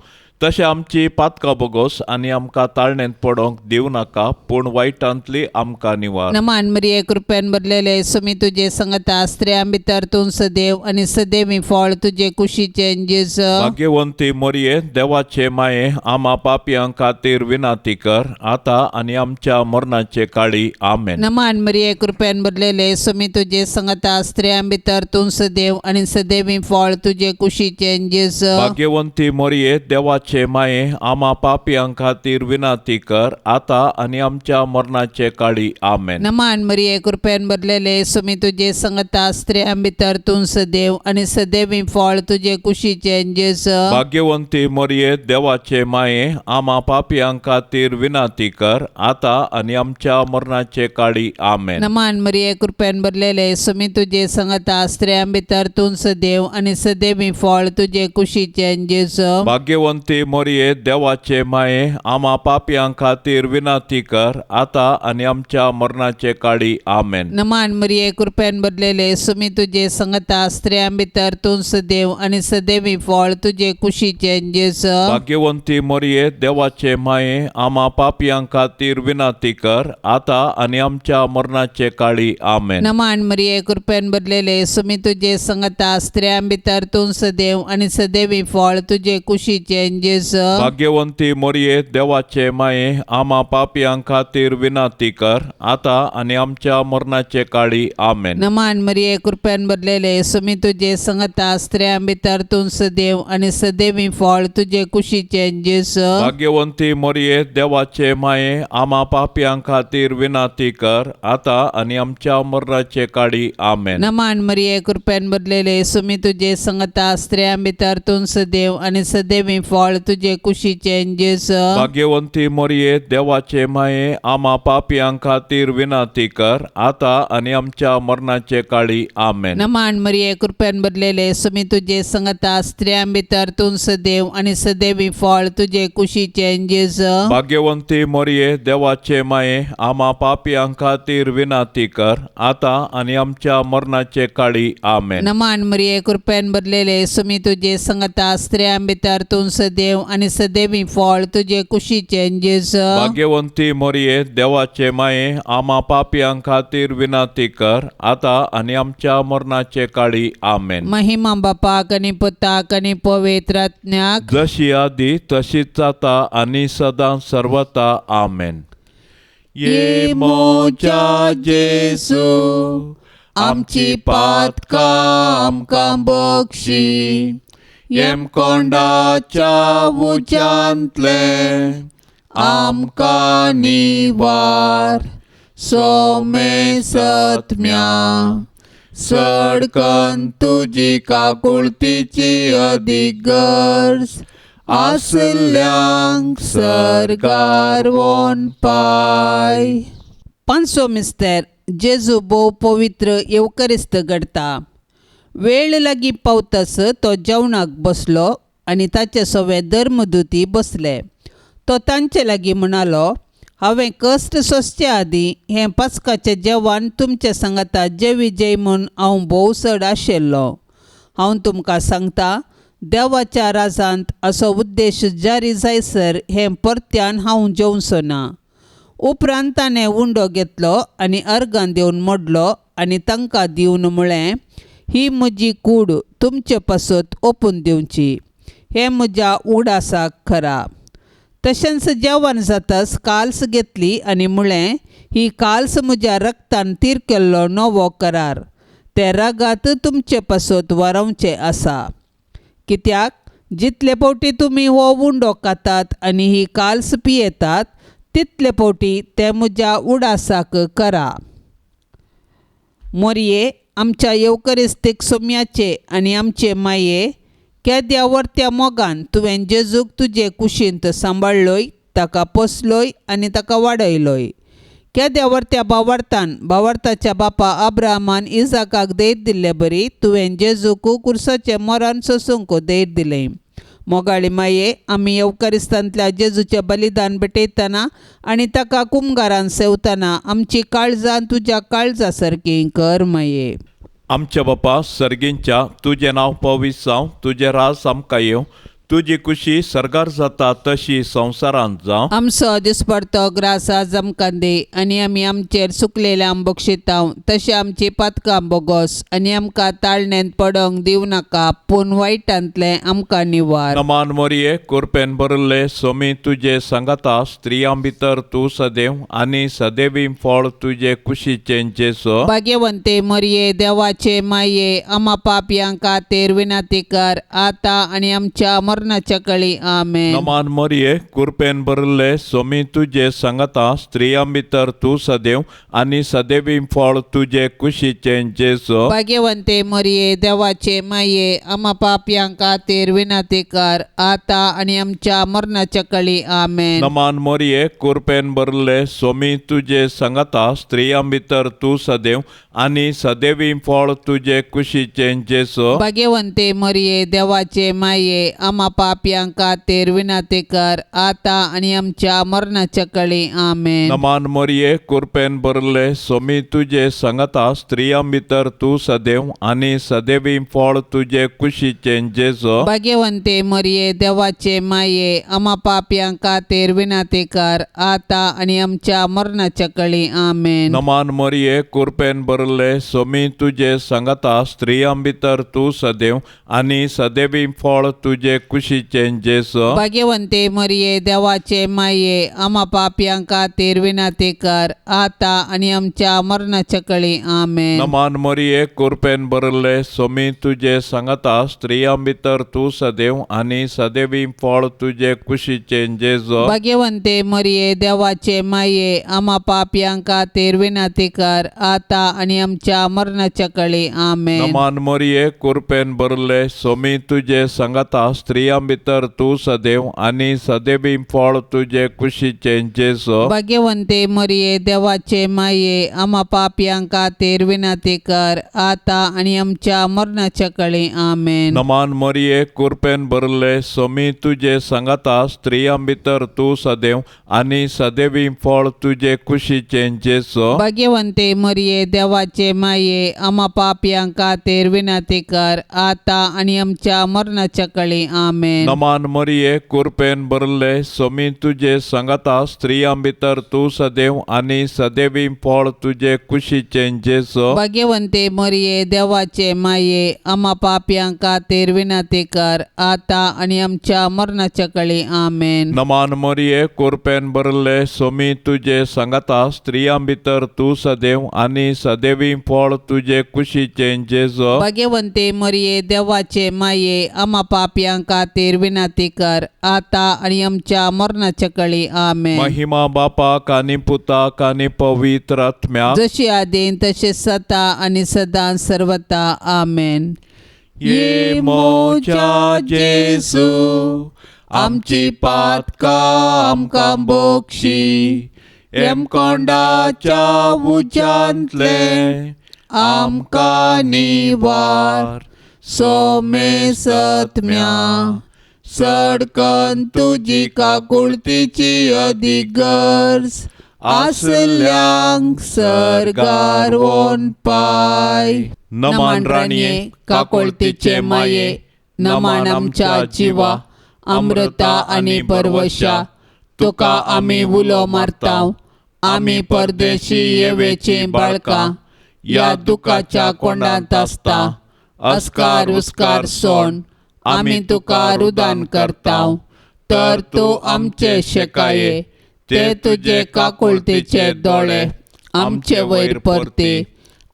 तशें आमची पातकां बोगोस आनी आमकां ताळणेंत पडोंक दिवं नाका, पूण वायटांतली आमकां निवार. नमान मरिये, कृपेन भरलेले, सुमी तुजे संगता, स्त्रियां भितर तूं सदैव आनी सदैवी फळ तुजे कुशीचें जेजू. भाग्यवंती मोरये, देवाचे माये, आमा पापयां खातीर विनंती कर, आतां आनी आमच्या मरणाचे काळी. आमेन. नमान मरिये, कृपेन भरलेले, सुमी तुजे संगता, स्त्रियां भितर तूं सदैव आनी सदैवी फळ तुजे कुशीचें जेजू. भाग्यवंती मोरये, देवाचे माये, आमा पापयां खातीर विनंती कर, आतां आनी आमच्या मरणाचे काळी. आमेन. नमान मरिये, कृपेन भरलेले, सुमी तुजे संगता, स्त्रियां भितर तूं सदैव आनी सदैवी फळ तुजे कुशीचें जेजू. भाग्यवंती मोरये, देवाचे माये, आमा पापयां खातीर विनंती कर, आतां आनी आमच्या मरणाचे काळी. आमेन. नमान मरिये, कृपेन भरलेले, सुमी तुजे संगता, स्त्रियां भितर तूं सदैव आनी सदैवी फळ तुजे कुशीचें जेजू. भाग्यवंती मोरये, देवाचे माये, आमा पापयां खातीर विनंती कर, आतां आनी आमच्या मरणाचे काळी. आमेन. नमान मरिये, कृपेन भरलेले, सुमी तुजे संगता, स्त्रियां भितर तूं सदैव आनी सदैवी फळ तुजे कुशीचें जेजू. भाग्यवंती मोरये, देवाचे माये, आमा पापयां खातीर विनंती कर, आतां आनी आमच्या मरणाचे काळी. आमेन. नमान मरिये, कृपेन भरलेले, सुमी तुजे संगता, स्त्रियां भितर तूं सदैव आनी सदैवी फळ तुजे कुशीचें जेजू. भाग्यवंती मोरये देवाचे माये, आमा पापयां खातीर विनंती कर आता आनी आमच्या मरणाचे काळी. आमेन. नमान मरिये, कृपेन भरलेले, सुमी तुजे संगता, स्त्रियां भितर तूं सदैव आनी सदैवी फळ तुजे कुशीचे जेजू. भाग्यवंती मोरये देवाचे माये, आमा पापयां खातीर विनंती कर आता आनी आमच्या मरणाचे काळी. आमेन. नमान मरिये, कृपेन भरलेले, सुमी तुजे संगता, स्त्रियां भितर तूं सदैव आनी सदैवी फळ तुजे कुशीचे जेजू. भाग्यवंती मोरये देवाचे माये, आमा पापयां खातीर विनंती कर आता आनी आमच्या मरणाचे काळी. आमेन. नमान मरिये, कृपेन भरलेले, सुमी तुजे संगता, स्त्रियां भितर तूं सदैव आनी सदैवी फळ तुजे कुशीचे जेजू. भाग्यवंती मोरये देवाचे माये, आमा पापयां खातीर विनंती कर आता आनी आमच्या मरणाचे काळी. आमेन. नमान मरिये, कृपेन भरलेले, सुमी तुजे संगता, स्त्रियां भितर तूं सदैव आनी सदैवी फळ तुजे कुशीचे जेजू. भाग्यवंती मोरये देवाचे माये, आमा पापयां खातीर विनंती कर आता आनी आमच्या मरणाचे काळी. आमेन. महिमा बापाक आनी पुताक आनी पवित्र आत्म्याक, जशी आदी तशीच जाता आनी सदां सर्वता. आमेन. ये मोजा जेसू, आमची पातकां आमकां बक्षी, येमकोंडाच्या उज्यांतले आमकां निवार, सोमे सत्म्या सडकन तुजी काकुळतीची अदीक गरज आसल्यांक सरकार वोन पाय. पांचवो मिस्तर, जेजू भोव पवित्र येवकरिस्त घडता. वेळ लागीं पावतास तो जेवणाक बसलो आनी ताचे सवे धर्मदुती बसले. तो तांचे लागीं म्हणालो, हांवें कश्ट सोंसचे आदीं हें पास्काचें जेवण तुमचे सांगाता जेवी जय म्हूण हांव भोव चड आशिल्लो. हांव तुमकां सांगता, देवाच्या राजांत असो उद्देश जारी जायसर हें परत्यान हांव जेवचो ना. उपरांत ताणें उंडो घेतलो आनी अर्गां दिवन मोडलो आनी तांकां दिवन म्हळें, ही म्हजी कूड तुमचे पासत ओपून दिवची, हें म्हज्या उगडासाक खरा. तशेंच जेवण जातच काल्स घेतली आनी म्हळें, ही काल्स म्हज्या रक्तान तीर केल्लो नवो करार, तें रगात तुमचे पासत वारोवचें आसा. कित्याक जितले फावटी तुमी हो उंडो खातात आनी ही काल्स पियेतात तितले फावटी तें म्हज्या उडासाक करा. मोरये, आमच्या येवकरिस्तीक सोम्याचे आनी आमचे माये, केद्या वर्त्या मोगान तुवें जेजूक तुजे कुशींत सांबाळ्ळोय, ताका पोसलोय आनी ताका वाडयलोय. केद्या वर्त्या भावार्थान भावार्थाच्या बापा अब्राहमान इजाकाक धैर्य दिल्ले बरी तुवें जेजूक कुर्साचें मरण सोसूंक धैर्य दिलें. मोगाळी माये, आमी येवकारिस्तांतल्या जेजूचें बलिदान भेटयतना आनी ताका कुमगारान सेवतना आमची काळजां तुज्या काळजा सारकीं कर माये. आमच्या बापा सर्गींच्या, तुजें नांव पवित्र जावं, तुजें राज आमकां येवं, तुजी कुशी सर्गार जाता तशी संवसारांत जावं. आमचो दिसपडतो ग्रास आज आमकां दी आनी आमी आमचेर सुकलेल्यांक बक्षितांव तशें आमची पातकां बोगोस आनी आमकां ताळण्यांत पडोंक दिवं नाका, पूण वायटांतलें आमकां निवार. नमान मोरये, कुरपेन भरिल्ले, सोमी तुजे सांगाता, स्त्रियां भितर तूं सदैव आनी सदैवी फळ तुजे कुशीचें जेजू. भाग्यवंते मरिये, देवाचे माये, आमा पापयां खातीर विनंती कर आतां आनी आमच्या मरणाच्या कळी. आमेन. नमान मोरये, कुरपेन भरिल्ले, सोमी तुजे सांगाता, स्त्रियां भितर तूं सदैव आनी सदैवी फळ तुजे कुशीचें जेजू. भाग्यवंते मरिये, देवाचे माये, आमा पापयां खातीर विनंती कर आतां आनी आमच्या मरणाच्या कळी. आमेन. नमान मोरये, कुरपेन भरिल्ले, सोमी तुजे सांगाता, स्त्रियां भितर तूं सदैव आनी सदैवी फळ तुजे कुशीचें जेजू. भाग्यवंते मरिये, देवाचे माये, आमा पापयां खातीर विनंती कर आतां आनी आमच्या मरणाच्या कळी. आमेन. नमान मोरये, कुरपेन भरिल्ले, सोमी तुजे सांगाता, स्त्रियां भितर तूं सदैव आनी सदैवी फळ तुजे कुशीचें जेजू. भाग्यवंते मरिये, देवाचे माये, आमा पापयां खातीर विनंती कर आतां आनी आमच्या मरणाच्या कळी. आमेन. नमान मोरये, कुरपेन भरिल्ले, सोमी तुजे सांगाता, स्त्रियां भितर तूं सदैव आनी सदैवी फळ तुजे कुशीचें जेजू. भाग्यवंते मरिये देवाचे माये आमा पापयां खातीर विनंती कर आता आनी आमच्या मरणाच्या कळी. आमेन. नमान मरिये, कुरपेन भरले, सोमी तुजे सांगाता, स्त्रियां भितर तूं सदैव आनी सदैवी फळ तुजे कुशीचें जेजू. भाग्यवंते मरिये देवाचे माये आमा पापयां खातीर विनंती कर आता आनी आमच्या मरणाच्या कळी. आमेन. नमान मरिये, कुरपेन भरले, सोमी तुजे सांगाता, स्त्रियां भितर तूं सदैव आनी सदैवी फळ तुजे कुशीचें जेजू. भाग्यवंते मरिये देवाचे माये आमा पापयां खातीर विनंती कर आता आनी आमच्या मरणाच्या कळी. आमेन. नमान मरिये, कुरपेन भरले, सोमी तुजे सांगाता, स्त्रियां भितर तूं सदैव आनी सदैवी फळ तुजे कुशीचें जेजू. भाग्यवंते मरिये देवाचे माये आमा पापयां खातीर विनंती कर आता आनी आमच्या मरणाच्या कळी. आमेन. नमान मरिये, कुरपेन भरले, सोमी तुजे सांगाता, स्त्रियां भितर तूं सदैव आनी सदैवी फळ तुजे कुशीचें जेजू. भाग्यवंते मरिये देवाचे माये आमा पापयां खातीर विनंती कर आता आनी आमच्या मरणाच्या कळी. आमेन. नमान मरिये, कुरपेन भरले, सोमी तुजे सांगाता, स्त्रियां भितर तूं सदैव आनी सदैवी फळ तुजे कुशीचें जेजू. भाग्यवंते मरिये देवाचे माये आमा पापयां खातीर विनंती कर आता आनी आमच्या मरणाच्या कळी. आमेन. महिमा बापाक आनी पुताक आनी पवित्र आत्म्याक, जशी आदीन तशें सता आनी सदां सर्वता. आमेन. ये मोजा जेजू, आमची पातकां आमकां बोक्षी, एमकोंडाच्या उज्यांतले आमकां निवार, सोमे सत्म्या सडकन तुजी काकुळतीची अदीक गरज आसल्यांक सर्गार वोन पाय. नमान राणये, काकुळतीचे माये, नमान आमच्या जिवा अमृता आनी परवशा, तुका आमी उलो मारताव, आमी परदेशी येवेची बाळकां ह्या दुखाच्या कोंडांत आसता, अस्कार उस्कार सोण आमी तुका रुदान करताव, तर तूं आमचे शेकाये ते तुजे काकुळतीचे दोळे आमचे वयर परती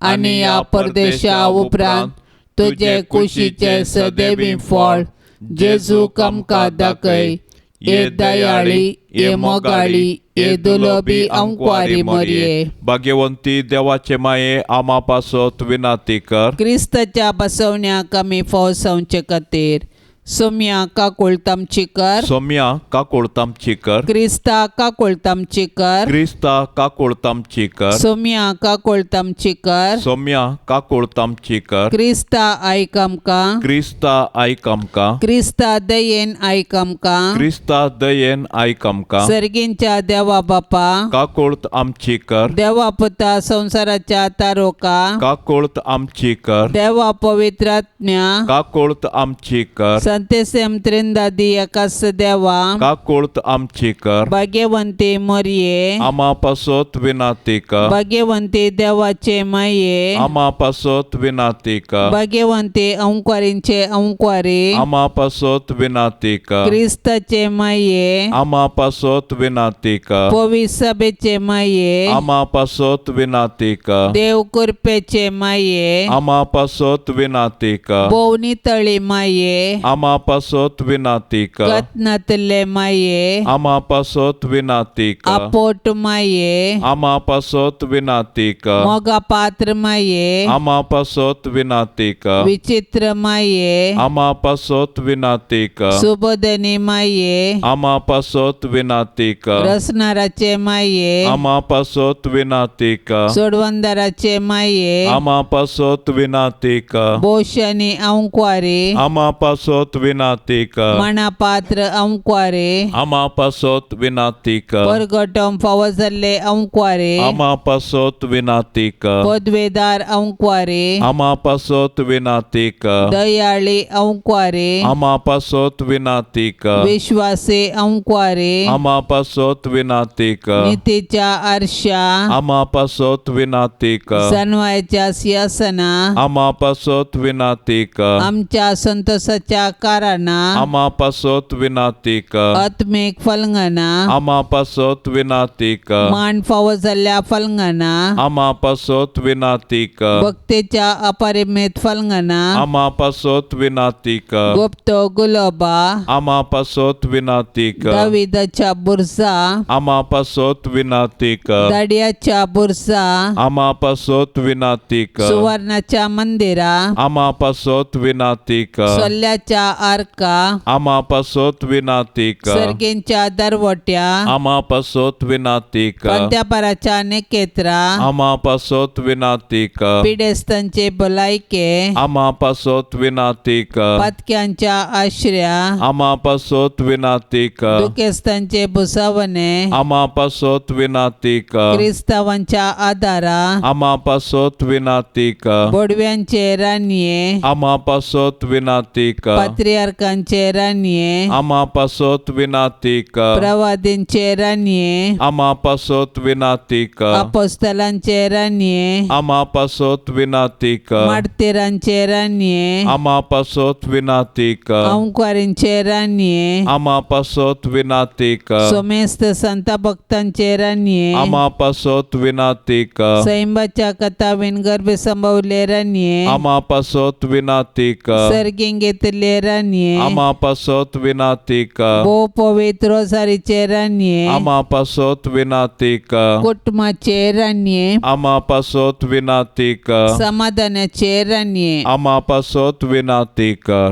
आनी ह्या परदेशा उपरांत तुजे कुशीचे सदैवी फळ जेजूक आमकां दाखय. ये दयाळी, ये मोगाळी, ये दुलोबी अंकवारी मरिये, भाग्यवंती देवाचे माये आमा पासत विनाती कर. क्रिस्ताच्या बसवण्याक आमी फौसवचे खातीर सोम्या काकुळतामची कर. सोम्या काकुळतामची कर. क्रिस्ता काकुळतामची कर. क्रिस्ता काकुळतामची कर. सोम्या काकुळतामची कर. सोम्या काकुळतामची कर. क्रिस्ता आयक आमकां. क्रिस्ता आयक आमकां. क्रिस्ता दयेन आयक आमकां. क्रिस्ता दयेन आयक आमकां. सर्गींच्या देवा बापा काकुळत आमची कर. देवा पुता संवसाराच्या तारोका काकुळत आमची कर. देवा पवित्रात्म्या काकुळत आमची कर. संतेसेम त्रिंदादी एकास देवा काकुळत आमची कर. भाग्यवंती मरिये आमा पासत विनाती कर. भाग्यवंती देवाचे माये आमा पासत विनाती कर. भाग्यवंती अंकवारींचे अंकवारी आमा पासत विनाती कर. क्रिस्ताचे माये आमा पासत विनाती कर. पवित्र सभेचे माये आमा पासत विनाती कर. देव कृपेचे माये आमा पासत विनाती कर. भोवनी तळी माये आमा पासत विनाती कर. गतनातले माये आमा पासत विनाती कर. आपोट माये आमा पासत विनाती कर. मोगा पात्र माये आमा पासत विनाती कर. विचित्र माये आमा पासत विनाती कर. सुबोधनी माये आमा पासत विनाती कर. रसनाराचे माये आमा पासत विनाती कर. सोडवंदाराचे माये आमा पासत विनाती कर. बोशनी अंकवारी आमा पासत विनाती कर. मणापात्र अंकवारे आमा पासत विनाती कर. परगटम फावो जाल्ले अंकवारे आमा पासत विनाती कर. पदवेदार अंकवारे आमा पासत विनाती कर. दयाळी अंकवारे आमा पासत विनाती कर. विश्वासे अंकवारे आमा पासत विनाती कर. नितीच्या आरशा आमा पासत विनाती कर. सनवायच्या सिंहासना आमा पासत विनाती कर. आमच्या संतोषाच्या कारणा आमा पासत विनाती कर. आत्मीक फलंगना आमा पासत विनाती कर. मान फावो जाल्ल्या फलंगना आमा पासत विनाती कर. भक्तेच्या अपरिमेत फलंगना आमा पासत विनाती कर. गुप्त गुलोबा आमा पासत विनाती कर. दाविदाच्या बुरसा आमा पासत विनाती कर. दाडियाच्या बुरसा आमा पासत विनाती कर. सुवर्णाच्या मंदिरा आमा पासत विनाती कर. सोल्ल्याच्या आर्का आमा पासत विनाती कर. सर्गेंच्या दरवट्या आमा पासत विनाती कर. पंत्यापराच्या नेकेत्रा आमा पासत विनाती कर. पिडेस्तांचे भलायके आमा पासत विनाती कर. पातक्यांच्या आश्र्या आमा पासत विनाती कर. दुखेस्तांचे भुसावणे आमा पासत विनाती कर. क्रिस्तावांच्या आदारा आमा पासत विनाती कर. बोडव्यांचे रानये आमा पासत विनाती कर. पात्रियार्कांचे रानये आमा पासत विनाती कर. प्रवादींचे रानये आमा पासत विनाती कर. अपोस्तलांचे रानये आमा पासत विनाती कर. माडतेरांचे रानये आमा पासत विनाती कर. अंकारींचे रानये आमा पासत विनाती कर. सोमेस्त संत भक्तांचे रानये आमा पासत विनाती कर. सैंबाच्या कथावीन गर्भ संभवले रानये आमा पासत विनाती कर. सर्गीं घेतले रानये आमा पासत विनाती कर. भोव पवित्र रोजारीचे रानये आमा पासत विनाती कर. कुटुंबाचे रानये आमा पासत विनाती कर. समाधानाचे रानये आमा पासत विनाती कर.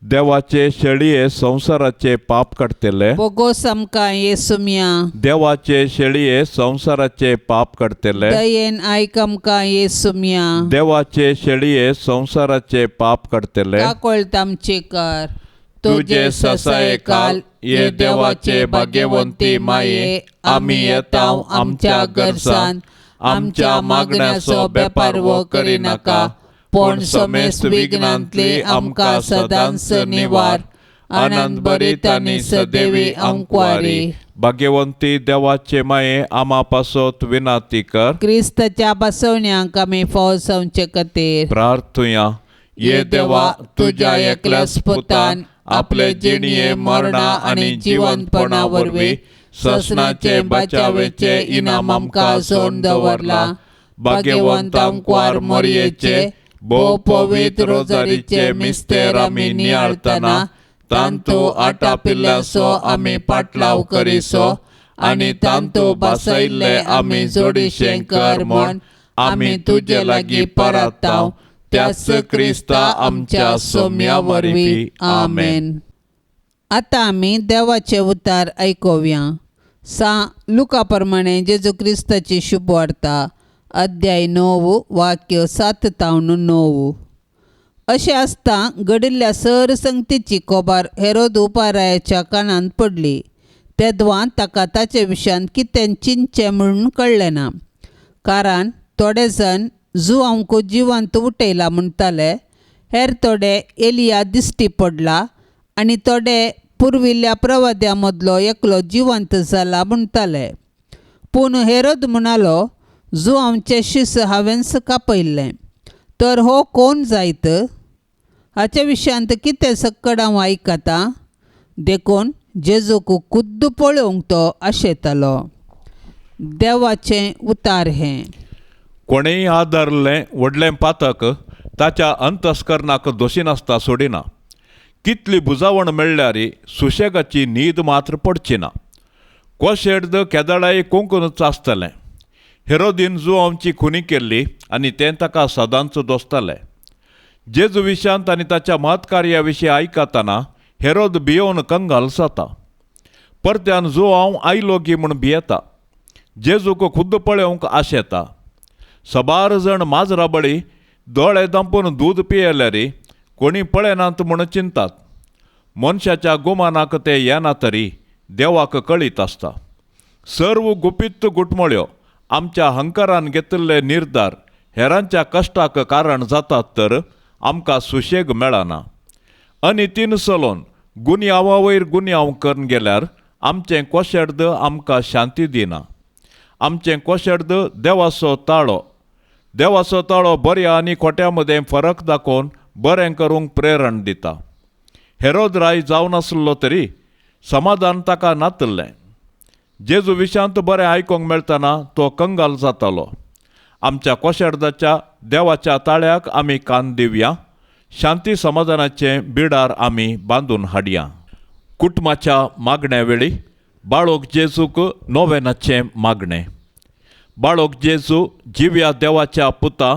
देवाचे शेळये संवसाराचे पाप काडटले. बोगोस आमकां येसुम्या. देवाचे शेळये संवसाराचे पाप काडटले. दयेन आयक आमकां येसुम्या. देवाचे शेळये संवसाराचे पाप काडटले. काकोळत आमचे कर. तुजे ससायेखाल ये देवाचे भाग्यवंती माये, आमी येता आमच्या गरजान, आमच्या मागण्याचो बेपारवो करिनाका, पूण समेस्त विघ्नांतली आमकां सदांच निवार. आनंद भरीत आनी सदेवी अंकवारी. भाग्यवंती देवाचे माये, आमा पासत विनाती कर. क्रिस्ताच्या बसवण्यांक आमी फावो जावचे खातीर प्रार्थुया. ये देवा, तुज्या एकल्याच पुतान आपले जिणये मरणा आनी जिवंतपणा वरवीं ससनाचे बचावेचे इनाम आमकां सोडून दवरला. भाग्यवंत आमकुवार मोरयेचे भोव पवित्र रोजारीचे मिस्तेर आमी नियाळतना तांतू आटापिल्ल्याचो आमी पाटलाव करिसो आनी तांतू बसयल्ले आमी जोडीशें कर म्हूण आमी तुजे लागीं पराताव त्याच क्रिस्ता आमच्या सोम्या वरवीं. आमेन. आतां आमी देवाचे उतार आयकुया. सा लुका प्रमाणे जेजू क्रिस्ताची शुभ वार्ता, अध्याय 9 वाक्य 7 तावन 9. अशें आसता घडिल्ल्या सर संगतीची खबर हेरोद उपारायाच्या कानांत पडली. तेदवां ताका ताचे विशयांत कितें चिंतचें म्हणून कळ्ळें ना, कारण थोडे जाण जुआंवक जिवंत उठयला म्हणटाले, हेर थोडे एलिया दिश्टी पडला आनी थोडे पुर्विल्ल्या प्रवाद्या मदलो एकलो जिवंत जाला म्हणटाले. पूण हेरोद म्हणालो, जुआंवचें शीस हांवेंच कापयल्लें, तर हो कोण जायत? हाचे विशयांत कितें सक्कड हांव आयकतां. देखून जेजूक खुद्द पळोवंक तो आशेतालो. देवाचें उतार हें. कोणेय आदारलें व्हडलें पातक ताच्या अंतस्करणाक दोशी नासता सोडिना. कितली बुजावण मेळ्ळ्यार सुशेगाची न्हीद मात्र पडची ना. कोशेर्द केदळाय कोंकणूच आसतलें. हेरोदीन जुआंवची खुनी केल्ली आनी तें ताका सदांच दोसतालें. जेजू विशयांत आनी ताच्या महत्कार्या विशीं आयकतना हेरोद भियोवन कंगाल जाता. परत्यान जुआंव आयलो गी म्हूण भियेता. जेजूक खुद्द पळोवंक आशेता. सबार जण माजरा बळी दोळे दांपून दूद पियेल्यार कोणी पळयनात म्हूण चिंतात. मनशाच्या गुमानाक ते येना तरी देवाक कळीत आसता. सर्व गुपीत गुटमळ्यो आमच्या हंकारान घेतिल्ले निर्धार हेरांच्या कश्टाक कारण जातात तर आमकां सुशेग मेळना. अनितीन चलोवन गुन्यांवा वयर गुन्यांव करून गेल्यार आमचें कोशेर्द आमकां शांती दिना. आमचें कोशेर्द देवाचो ताळो. देवाचो ताळो बऱ्या आनी खोट्या मदें फरक दाखोवन बरें करूंक प्रेरण दिता. हेरोद राय जावन आसलो तरी समाधान ताका नातल्लें. जेजू विशांत बरें आयकूंक मेळटना तो कंगाल जातालो. आमच्या कोशेर्दाच्या देवाच्या ताळ्याक आमी कान दिवया. शांती समाधानाचें बिडार आमी बांदून हाडया. कुटुंबाच्या मागण्या वेळी बाळोक जेजूक नोवेनाचें मागणें. बाळोक जेजू जिव्या देवाच्या पुता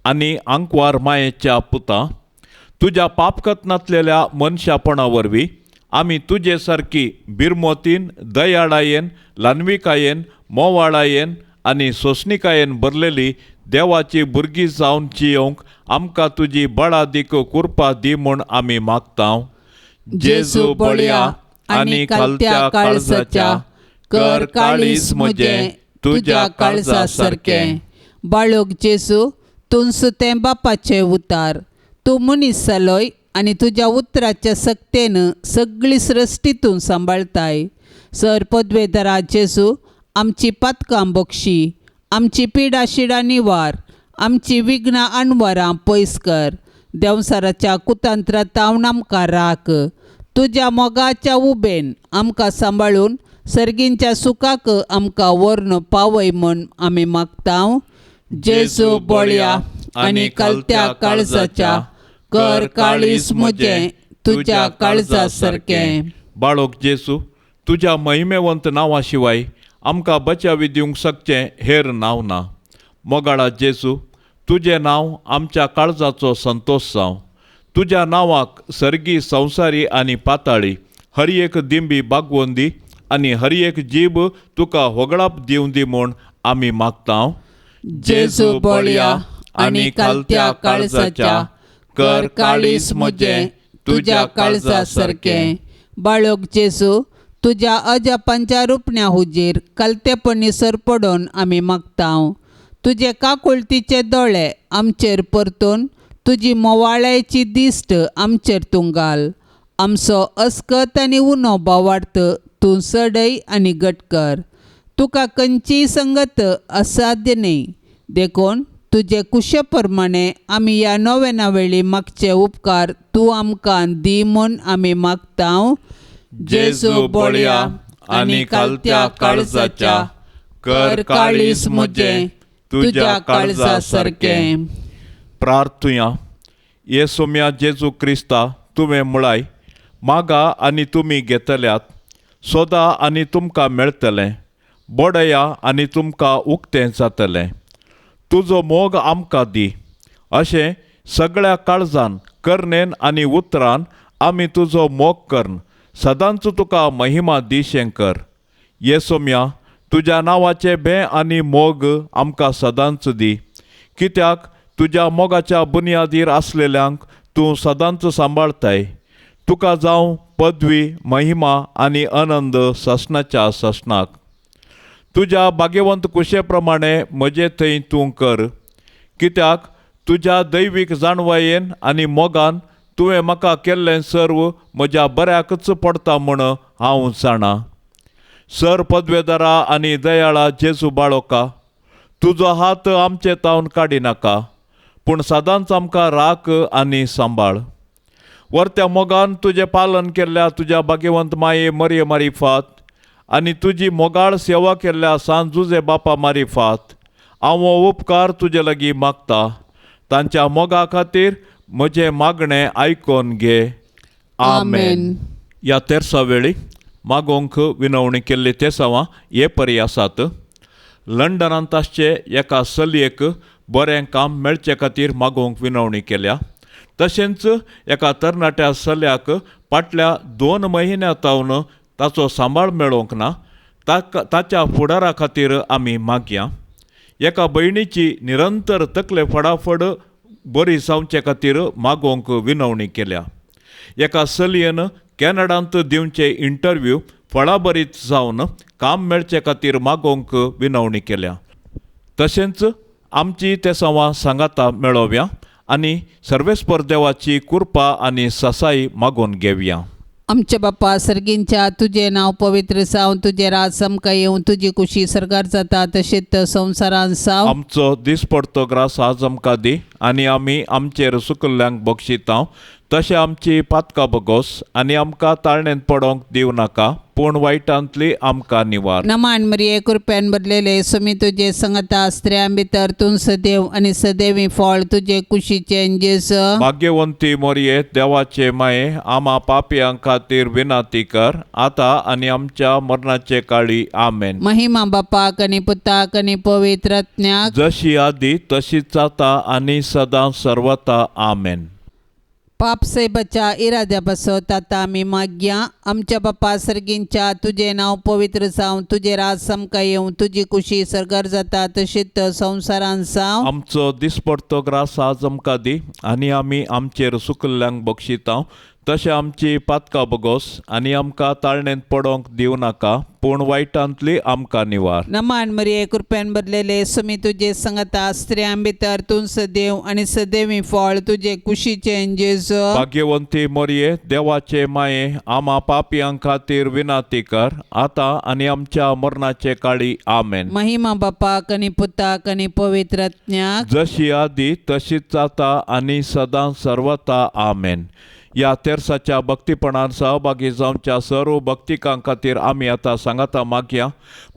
आनी आंकवार मायेच्या पुता, तुज्या पापकत नातलेल्या मनशापणा वरवीं आमी तुजे सारकी बिरमोतीन, दयाळायेन, ल्हानविकायेन, मोवाळायेन आनी सोंसणिकायेन भरलेली देवाची भुरगीं जावन जियोवंक आमकां तुजी बळादीक कृपा दी म्हूण आमी मागता. जेजू बळया आनी खालत्या काळजाच्या, कर काळीज म्हजें तुज्या काळजा सारकें. बाळोक जेजू, तूं तें बापाचें उतार. तूं मनीस जालोय आनी तुज्या उतराच्या सक्तेन सगळी सृश्टी तूं सांबाळताय. सर पदवेदारा जेजू, आमची पातकां बक्षी, आमची पिडा शिडा निवार, आमची विघ्नां अणवरां पयस कर. देंवसाराच्या कुतंत्रां तावन आमकां राख. तुज्या मोगाच्या उबेन आमकां सांबाळून सर्गींच्या सुखाक आमकां व्हरून पावय म्हूण आमी मागता. जेजू बळया आनी कलत्या काळजाच्या, कर काळीज म्हजें तुज्या काळजा सारकें. बाळोक जेजू, तुज्या महिमेवंत नांवा शिवाय आमकां बचावी दिवंक शकचें हेर नांव ना. मोगाळा जेजू, तुजें नांव आमच्या काळजाचो संतोश जावं. तुज्या नांवाक सर्गी, संवसारी आनी पाताळी हर एक दिंबी बागवोन दी आनी हर एक जीब तुका होगळाप दिवं दी म्हूण आमी मागता. जेजू बळया आनी खालत्या काळजाच्या, कर काळीज म्हजें तुज्या काळजा सारकें. बाळोक जेजू, तुज्या अजापांच्या रुपण्या हुजीर कलतेपणी सरपडून आमी मागता. तुजे काकुळतीचे दोळे आमचेर परतून तुजी मोवाळ्याची दिश्ट आमचेर तूं घाल. आमचो अस्कत आनी उणो भावार्थ तूं सडय आनी घट कर. तुका खंयचीय संगत असाध्य न्ही, देखून तुजे कुशे प्रमाणे आमी ह्या नोवेना वेळी मागचे उपकार तूं आमकां दी म्हूण आमी मागता. जेजू बळया आनी खालत्या काळजाच्या, कर काळीज म्हजें तुज्या काळजा सारकें. प्रार्थुया. ये सोम्या जेजू क्रिस्ता, तुवें म्हळाय, मागा आनी तुमी घेतल्यात, सोदा आनी तुमकां मेळटलें, बडया आनी तुमकां उक्तें जातलें. तुजो मोग आमकां दी, अशें सगळ्या काळजान, करणेन आनी उतरान आमी तुजो मोग करून सदांच तुका महिमा दिशें कर. ये सोम्या, तुज्या नांवाचें भें आनी मोग आमकां सदांच दी, कित्याक तुज्या मोगाच्या बुन्यादीर आसलेल्यांक तूं सदांच सांबाळताय. तुका जावं पदवी, महिमा आनी आनंद ससनाच्या ससनाक. तुज्या भाग्यवंत कुशे प्रमाणे म्हजे थंय तूं कर, कित्याक तुज्या दैवीक जाणवायेन आनी मोगान तुवें म्हाका केल्लें सर्व म्हज्या बऱ्याकच पडटा म्हूण हांव जाणा. सर पदवेदारा आनी दयाळा जेजू बाळोका, तुजो हात आमचे तावन काडिनाका, पूण सदांच आमकां राख आनी सांबाळ. वरत्या मोगान तुजें पालन केल्ल्या तुज्या भाग्यवंत माये मरये मारिफात आनी तुजी मोगाळ सेवा केल्ल्या सान जुजे बापा मारिफात हांव हो उपकार तुजे लागीं मागता. तांच्या मोगा खातीर म्हजें मागणें आयकोन घे. आमेन. ह्या तेर्सा वेळी मागोवंक विनवणी केल्ली तेसांवां हे परी आसात. लंडनांत आसचे एका चलयेक बरें काम मेळचे खातीर मागोवंक विनवणी केल्या. तशेंच एका तरणाट्या चल्याक फाटल्या 2 म्हयन्यां तावन ताचो सांबाळ मेळोवंक ना, ताका ताच्या फुडारा खातीर आमी मागया. एका भयणीची निरंतर तकले फडाफड बरी जावचे खातीर मागोवंक विनवणी केल्या. एका चलयेन कॅनडांत दिवचे इंटरव्यू फळाबरीत जावन काम मेळचे खातीर मागोवंक विनवणी केल्या. तशेंच आमची तेसांवां सांगाता मेळोवया आनी सर्वेस्पर देवाची कृपा आनी ससाई मागोवन घेवया. आमच्या बाप्पा सर्गींच्या, तुजें नांव पवित्र जावं, तुजें राज आमकां येवं, तुजी कुशी सरकार जाता तशेंच संवसारान जावं. आमचो दिसपडतो ग्रास आज आमकां दी आनी आमी आमचेर सुकल्ल्यांक बक्षितांव तशें आमची पातकां बगोस आनी आमकां ताळणेंत पडोंक दिवं नाका पूण वायटांतली आमकां निवार. नमान मरिये कृपेन भरलेले सुमी तुजे संगता स्त्रियां भितर तूं सदैव आनी सदैवी फळ तुजे कुशीचें जेजू. भाग्यवंती मोरये देवाचे माये आमा पापयां खातीर विनाती कर आतां आनी आमच्या मरणाचे काळी. आमेन. महिमा बापाक आनी पुताक आनी पवित्र आत्म्याक जशी आदी तशीच आतां आनी सदां सर्वता. आमेन. पाप साहेबाच्या इराद्या पासत आतां आमी मागया. आमच्या बापा सर्गींच्या तुजें नांव पवित्र जावं, तुजें राज आमकां येवं, तुजी कुशी सर्गार जाता तशीच संवसारान जावं. आमचो दिसपडतो ग्रास आज आमकां दी आनी आमी आमचेर सुकल्ल्यांक बक्षितांव तशें आमची पातकां बगोस आनी आमकां ताळणेंत पडोंक दिवं नाका पूण वायटांतली आमकां निवार. नमान मरिये कृपेन भरलेले सुमी तुजे संगता स्त्रियां भितर तूं सदैव आनी सदैवी फळ तुजे कुशीचें जेजू. भाग्यवंती मोरये देवाचे माये आमा पापयां खातीर विनाती कर आतां आनी आमच्या मरणाचे काळी. आमेन. महिमा बापाक आनी पुताक आनी पवित्र आत्म्याक जशी आदी तशीच आतां आनी सदां सर्वता. आमेन. ह्या तेर्साच्या भक्तीपणान सहभागी जावच्या सर्व भक्तिकां खातीर आमी आतां सांगाता मागया.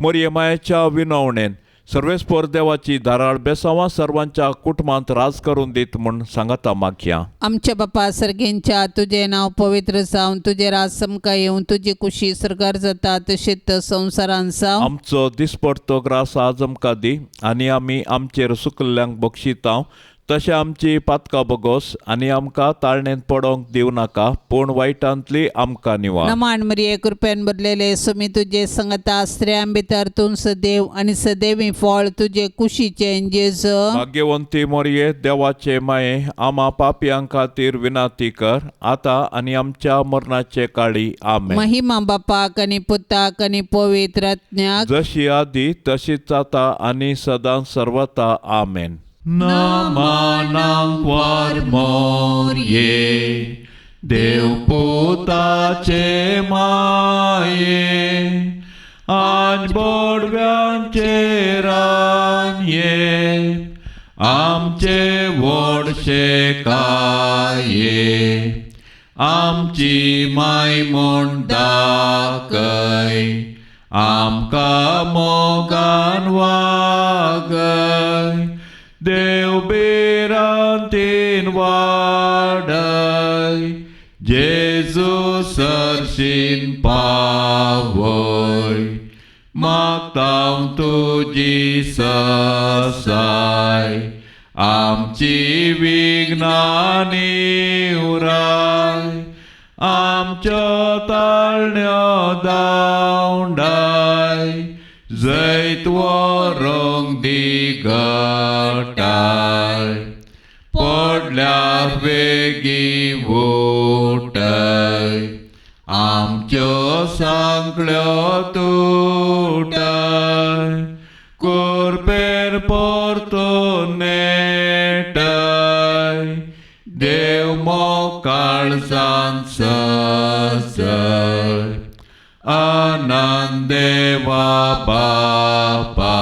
मोरये मायेच्या विनवणेन सर्वेस्पर देवाची धाराळ बेसांवां सर्वांच्या कुटुंबांत राज करून दीत म्हूण सांगाता मागया. आमच्या बापा सर्गींच्या तुजें नांव पवित्र जावं, तुजें राज आमकां येवं, तुजी कुशी सर्गार जाता तशीच संवसारान जावं. आमचो दिसपडतो ग्रास आज आमकां दी आनी आमी आमचेर सुकल्ल्यांक बक्षितांव तशें आमची पातकां बगोस आनी आमकां ताळणेंत पडोंक दिवं नाका पूण वायटांतली आमकां निवार. नमान मरिये कृपेन भरलेले सुमी तुजे संगता स्त्रियां भितर तूं सदैव आनी सदैवी फळ तुजे कुशीचें जेजू. भाग्यवंती मोरये देवाचे माये आमा पापयां खातीर विनाती कर आतां आनी आमच्या मरणाचे काळी. आमेन. महिमा बापाक आनी पुताक आनी पवित्र आत्म्याक जशी आदी तशीच आतां आनी सदां सर्वता. आमेन. नमनांक वार मोरये देवपुताचे माये आज बोडव्यांचे रानये आमचे व्हडशे काये आमची माय म्हूण दाखय आमकां मोगान वागय देव भिरांतीन वाडय जेजू सरशीन पावय मागता तुजी ससाय आमची विघ्नां उराय आमच्यो ताळण्यो दावंडाय जैत व्हरूंक दी घटाय पडल्यार वेगीं उठय आमच्यो सांकळ्यो तुटय कुरपेर परतून नेटय देव मोकाळसान सजय आनंद देवा बापा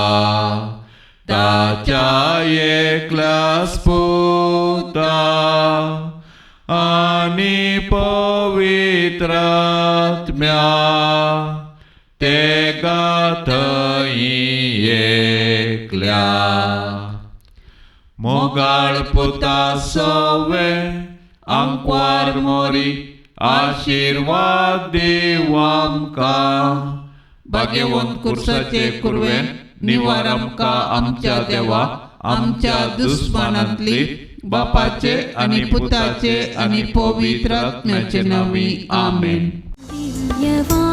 ताच्या एकल्याच पुता आनी पवित्र आत्म्या ते गाथई एकल्या मोगाळ पुता सवे आंकवार मोरी आशिर्वाद देव आमकां भाग्यवंत कुर्साचे कुरवेन निवार आमकां आमच्या देवा आमच्या दुस्मानांतली बापाचे आनी पुताचे आनी पवित्र आत्म्याचे नांवी. आमेन. दिव्यवाणी.